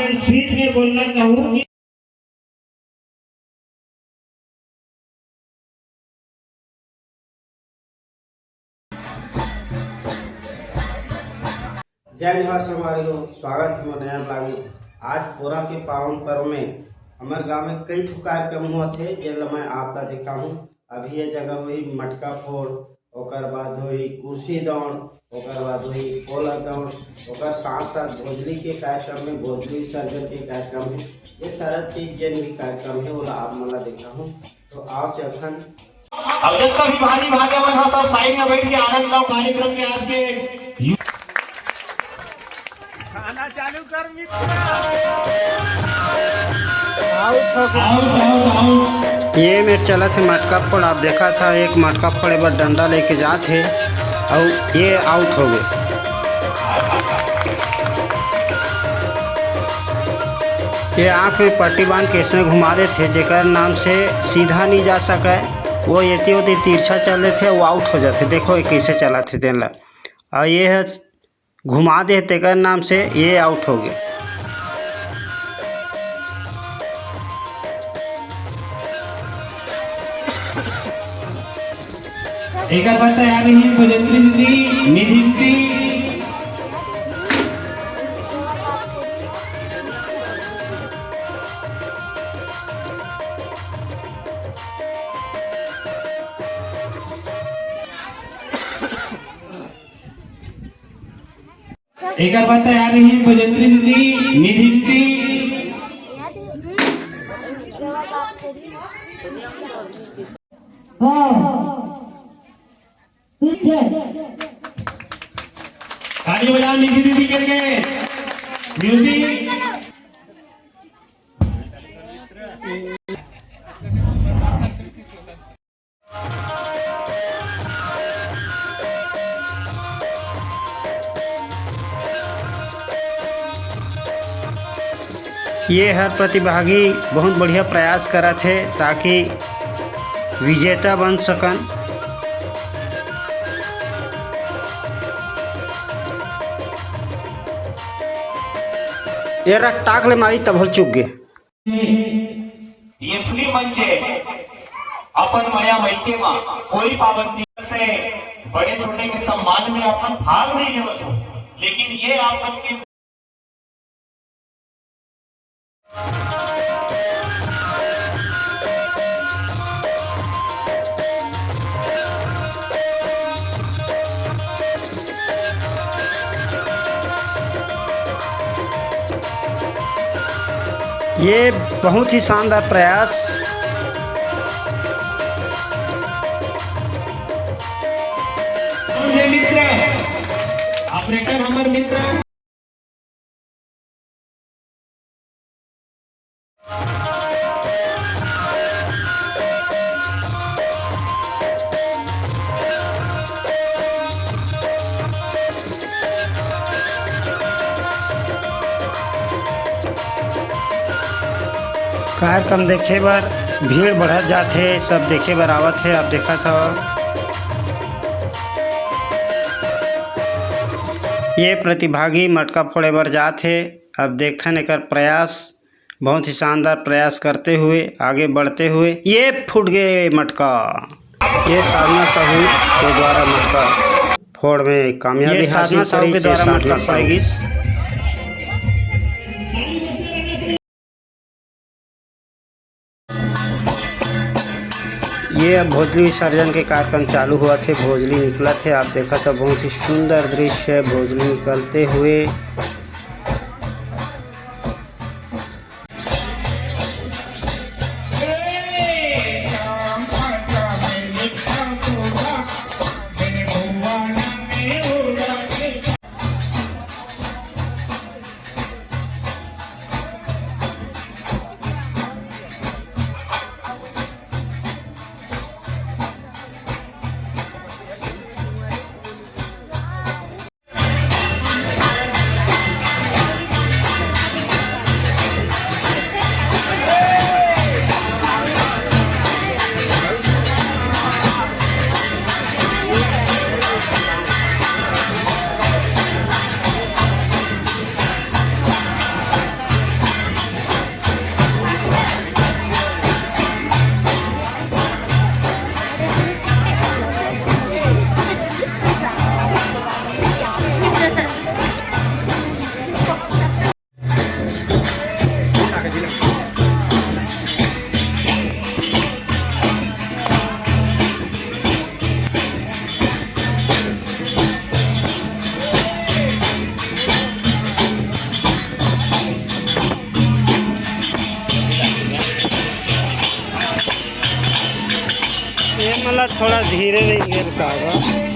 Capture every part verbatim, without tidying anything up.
Speech में बोलना चाहूँ कि जय जोहार संगवारी हो, स्वागत हे मोर नया vlog में। आज पोरा के पावन पर्व में हमर गांव में कई ठो कार्यक्रम होत हे, जेन ल मैं आप ला देखाहूँ। अभी ये जगह होही मटका फोड़, ओकर बाद होही कुर्सी दौड़, ओकर बाद होही पोला दौड़, ओकर साथ साथ भोजली के कार्यक्रम में, भोजली विसर्जन के कार्यक्रम में, ये सारा चीज जेन भी कार्यक्रम हे, ओला आप मन ला देखाहूँ। तो आओ चलथन। अब जब तक भी भाजी भाजा मन ह, सब साइड में बैठ के आनंद लो कार्यक्रम के आज के। खाना चालू कर मित्र। आउट हो गया। Out, out, out. ये मेर चलत हे मटका फोड़। आप देखत हव, एक मटका फोड़े बर डंडा लेके जात हे, अउ ये आउट हो गए। ये आँख में पट्टी बांध के इसने घुमा देथे, जेकर नाम से सीधा नहीं जा सकय, वो एती ओती तिरछा चल देथे, वो आउट हो जाथे। देखो, ये कैसे चलत हे तेन ला। अउ ये ह घुमा दे, तेकर नाम से ये आउट हो गए। एकर बाद तैयार रही बजेंद्री दीदी, निधि दीदी। एकर बाद तैयार रही बजेंद्री दीदी, निधि दीदी। हाँ। ठीक है। ताली बजाओ निधि दीदी के लिए। म्यूजिक। ये हर प्रतिभागी बहुत बढ़िया प्रयास करत हे, ताकि विजेता बन सकन। ये रख टाक ले मारी तब हो चुक गे। ये फिल्म मंच हे, अपन मया मइके मा कोई पाबंदी से बड़े छोटे के सम्मान में अपन भाग नहीं लेवत हो, लेकिन ये आप मन के ये बहुत ही शानदार प्रयास। ये मित्र, ऑपरेटर हमर मित्र। कार्यक्रम देखे बर भीड़ बढ़त जात हे, सब देखे बर आवत हे। आप देखत हव, ये प्रतिभागी मटका फोड़े बर जात हे। अब देखथन एकर प्रयास, बहुत ही शानदार प्रयास करते हुए, आगे बढ़ते हुए ये फूट गए मटका। ये साधना साहू के द्वारा मटका फोड़ में कामयाबी ये साधना हासिल साहू करिस, के ये द्वारा साधना मटका साहू। पाएगिस। ये अब भोजली विसर्जन के कार्यक्रम चालू होवत हे, भोजली निकलत हे। आप देखत हव, बहुत ही सुंदर दृश्य हे भोजली निकलते हुए। थोड़ा धीरे रहिए, का बा।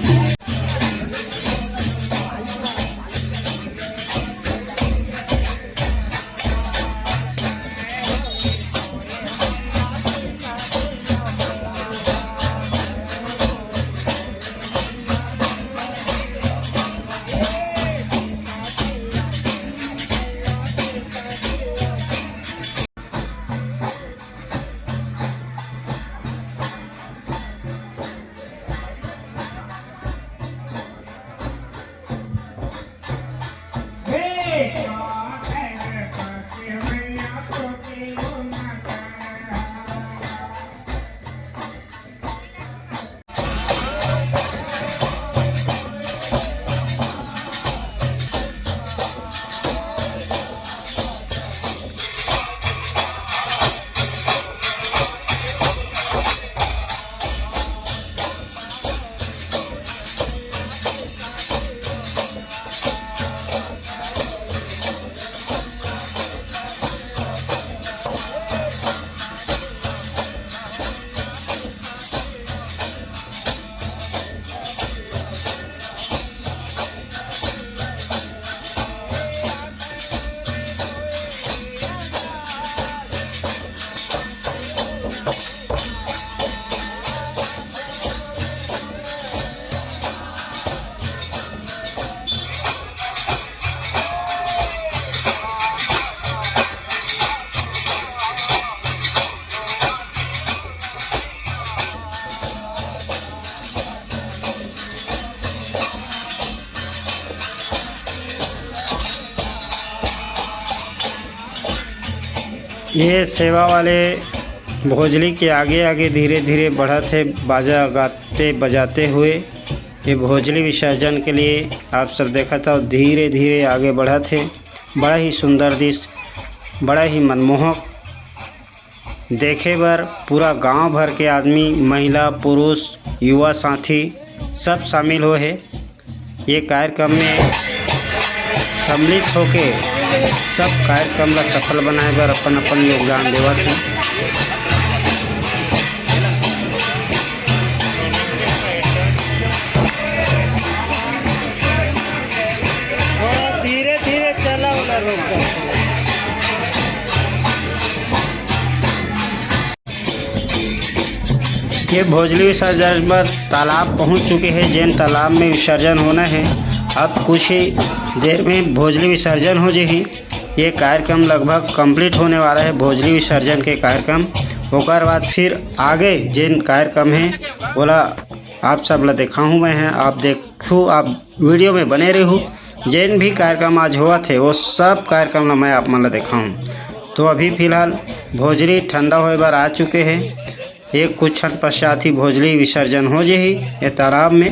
ये सेवा वाले भोजली के आगे आगे धीरे धीरे बढ़त हे, बाजा गाते बजाते हुए। ये भोजली विसर्जन के लिए आप सब देखत हो, धीरे धीरे आगे बढ़त हे। बड़ा ही सुंदर दृश्य, बड़ा ही मनमोहक। देखे बर पूरा गांव भर के आदमी, महिला, पुरुष, युवा साथी सब शामिल होए हे। ये कार्यक्रम में सम्मिलित होके सब कार्यक्रम ला सफल बनाए बर अपन अपन योगदान देवत हे। थोड़ा धीरे धीरे चला वाला रोक। ये भोजली विसर्जन बर तालाब पहुंच चुके हे, जेन तालाब में विसर्जन होना हे। अब कुछ ही देर में भोजली विसर्जन हो जाही। ये कार्यक्रम लगभग complete होने वाला हे, भोजली विसर्जन के कार्यक्रम। ओकर बाद फिर आगे जेन कार्यक्रम हे, ओला आप सब ला देखाहूँ मैं ह। आप देखू, आप video में बने रहू। जेन भी कार्यक्रम आज होवत हे, वो सब कार्यक्रम ला मैं आप मन ला देखाहूँ। तो अभी फिलहाल भोजली ठंडा होए बर आ चुके हे। ये कुछ क्षण पश्चात ही भोजली विसर्जन हो जाही ये तालाब में।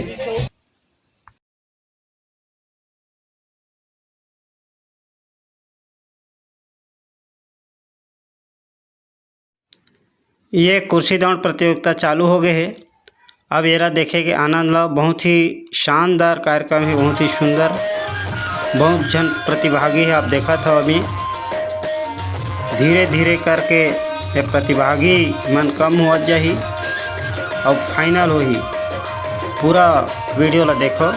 ये कुर्सी दौड़ प्रतियोगिता चालू हो गए हे। अब एला देखे के आनंद लो। बहुत ही शानदार कार्यक्रम हे, बहुत ही सुंदर, बहुत झन प्रतिभागी हे। आप देखत हो अभी धीरे धीरे करके ये प्रतिभागी मन कम होत जाही। अब final होही, पूरा video ला देखो।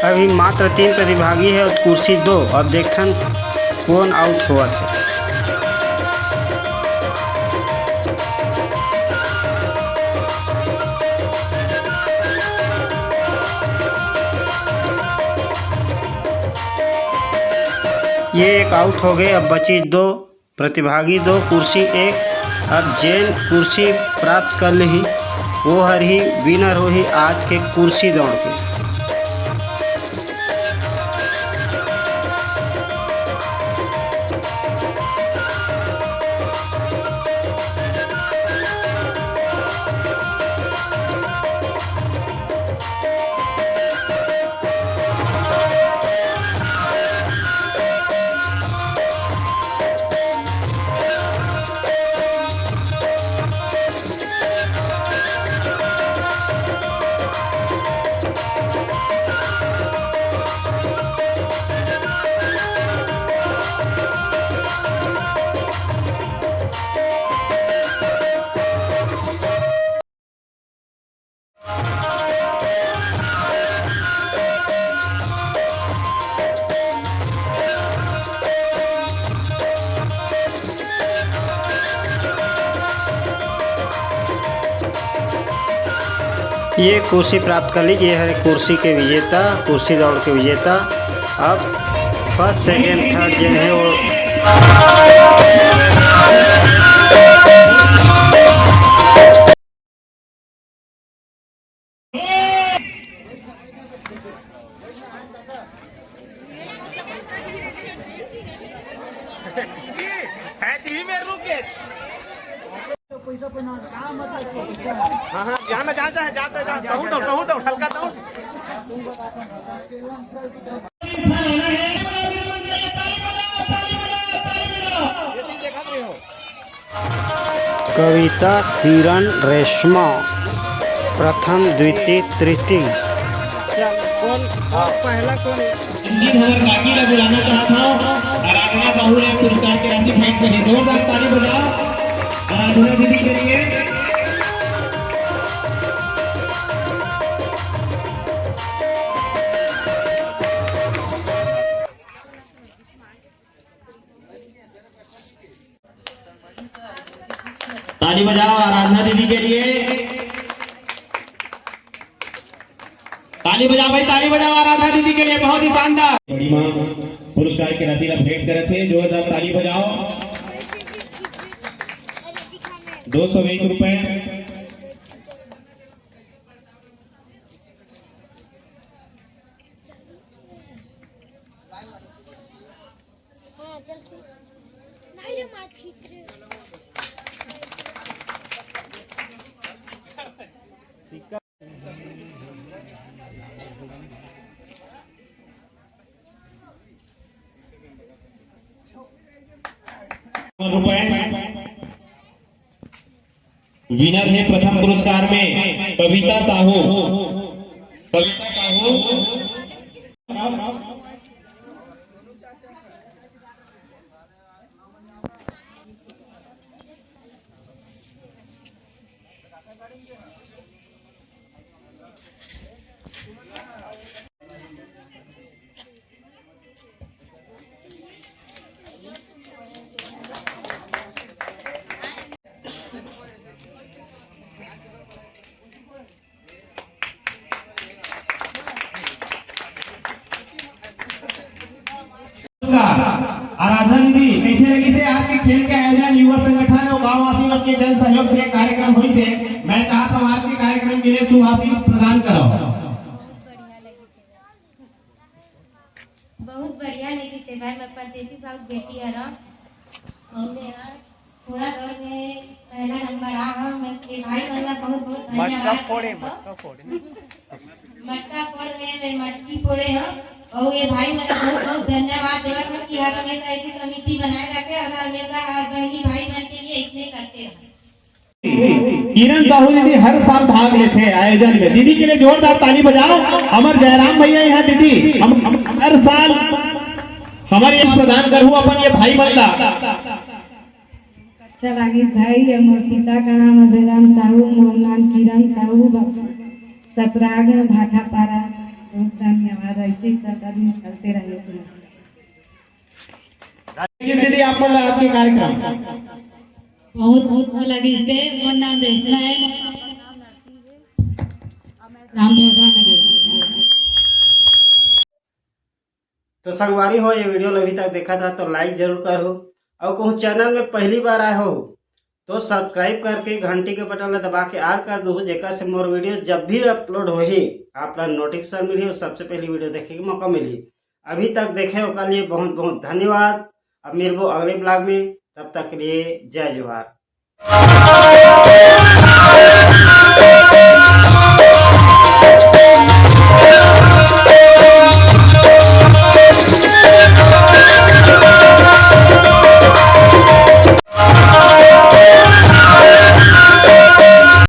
अभी मात्र तीन प्रतिभागी हे और कुर्सी दो। अब देखथन कोन out होवत हे। ये एक out हो गए, अब बची दो प्रतिभागी, दो कुर्सी एक। अब जेन कुर्सी प्राप्त कर लेही, वो हर ही winner होही आज के कुर्सी दौड़ के। ये कुर्सी प्राप्त कर लीजिए, ये है कुर्सी के विजेता, कुर्सी दौड़ के विजेता। अब फर्स्ट, सेकंड, थर्ड जेन है वो हाँ, हाँ, जाना, जाता है, जाता है, जाता है। तहूँ दौड़, तहूँ दौड़, हल्का दौड़। कविता किरण रेशमा प्रथम, द्वितीय, तृतीय। कौन, कौन पहला, कौन है? जी, हमर काकी ला बुलाना चाहत हूँ। आराधना साहू ने पुरस्कार के राशि भेंट करी। जोरदार ताली बजाओ आराधना दीदी के लिए। ताली बजाओ आराधना दीदी के लिए। ताली बजाओ भाई, ताली बजाओ आराधना दीदी के लिए, बहुत ही शानदार। बड़ी माँ पुरस्कार के राशि ला भेंट करत हे, जोरदार ताली बजाओ। दो सौ एक रुपए। रुपए। विनर है प्रथम पुरस्कार में कविता साहू। कविता साहू। नमस्कार। आराधना दीदी, कैसे लगिस हे आज के खेल के आयोजन, युवा संगठन और गांववासी मन के जन सहयोग से कार्यक्रम होइस हे? मैं चाहत हूँ आज के कार्यक्रम के लिए शुभाशीष प्रदान करो। बहुत बढ़िया लगिस हे भाई, मैं परदेसी साहू के बेटी हरव। अउ मैं आज थोड़ा दौड़ में पहला नंबर आ हव। मैं ए भाई मन ला बहुत बहुत धन्यवाद देवत हव। मटका फोड़ में मैं मटकी फोड़े हव। अउ ए भाई मन ला बहुत बहुत धन्यवाद देवत हव कि हर हमेशा ऐसी समिति बनाए रखे और हमेशा हर बहनी भाई मन के लिए इतने करते रहो। किरण साहू दीदी हर साल भाग लेथे आयोजन में। दीदी के लिए जोरदार ताली बजाओ। हमर जयराम भैया यहाँ दीदी, हम, हम हर साल हमर ये प्रदान करहु अपन ये भाई मन ला। अच्छा लागिस भाई, ये मोर पिता का नाम अभिराम साहू, मोर नाम किरण साहू, ससुराल में भाटापारा। बहुत धन्यवाद, ऐसे ही सदा दिन चलते रहे। किस दीदी आप मन ला आज के कार्यक्रम? बहुत बहुत अच्छा लगिस हे। मोर नाम रेशमा है। राम भगवान के। तो संगवारी हो, ये वीडियो ला अभी तक देखा था तो लाइक जरूर करो, और कहूँ चैनल में पहली बार आए हो तो सब्सक्राइब करके घंटी के बटन ला दबा के आर कर दो, जेकर से मोर वीडियो जब भी अपलोड होही आप ला नोटिफिकेशन मिलही और सबसे पहली वीडियो देखे के मौका मिलही। अभी तक देखे ओकर लिए बहुत बहुत धन्यवाद। अब मिलबो अगले ब्लॉग में, तब तक के लिए जय जोहार।